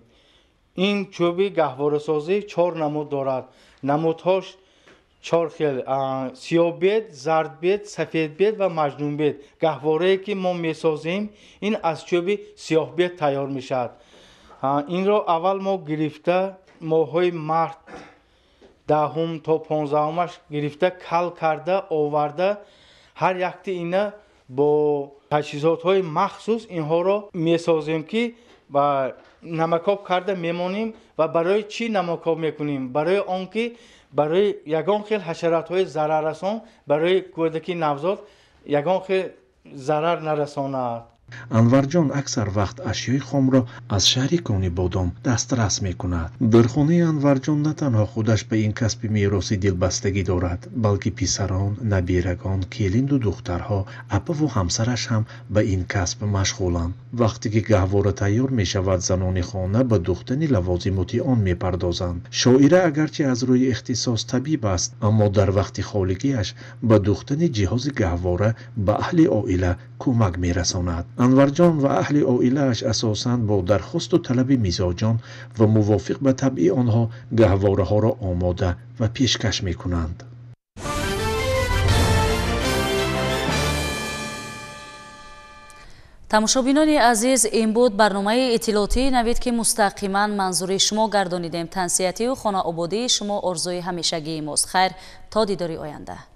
Ин чӯби гаҳворасозӣ 4 намуд дорад. Намудҳош 4 хел: сиёҳбед, зардбед, сафедбед ва маҷнунбед. Гаҳворае, ки мо месозем, ин аз чӯби сиёҳбед тайёр мешавад. Инро аввал мо гирифта моҳҳои март 10 то 15-аш гирифта кал карда оварда, ҳар якти ина бо таҷҳизотҳои махсус инҳоро месозем, ки ва намакоб карда мемонем. Ва барои чӣ намакоб мекунем? Барои он ки барои ягон хел ҳашаратҳои зараррасон барои кӯдаки навзод ягон хел зарар нарасонад. Анварҷон аксар вақт ашёи хомро аз шаҳри Конибодом дастрас мекунад. Дар хонаи Анварҷон на танҳо худаш ба ин касби меросӣ дилбастагӣ дорад, балки писарон, набирагон, келинду духтарҳо, апаву ҳамсараш ҳам ба ин касб машғуланд. Вақте ки гаҳвора тайёр мешавад, занони хона ба духтани лавозимоти он мепардозанд. Шоира агарчи аз рӯи ихтисос табиб аст, аммо дар вақти холигиаш ба духтани ҷиҳози гаҳвора ба аҳли оила кӯмак мерасонад. Анварҷон ва аҳли оилааш асосан бо дархосту талаби мизоҷон ва мувофиқ ба табъи онҳо гаҳвораҳоро омода ва пешкаш мекунанд. Тамошобинони азиз, ин буд барномаи иттилоотии Навид, ки мустақиман манзури шумо гардонидем. Тансиҳатию хонаободии шумо орзуи ҳамешагии мост. Хайр, то дидори оянда.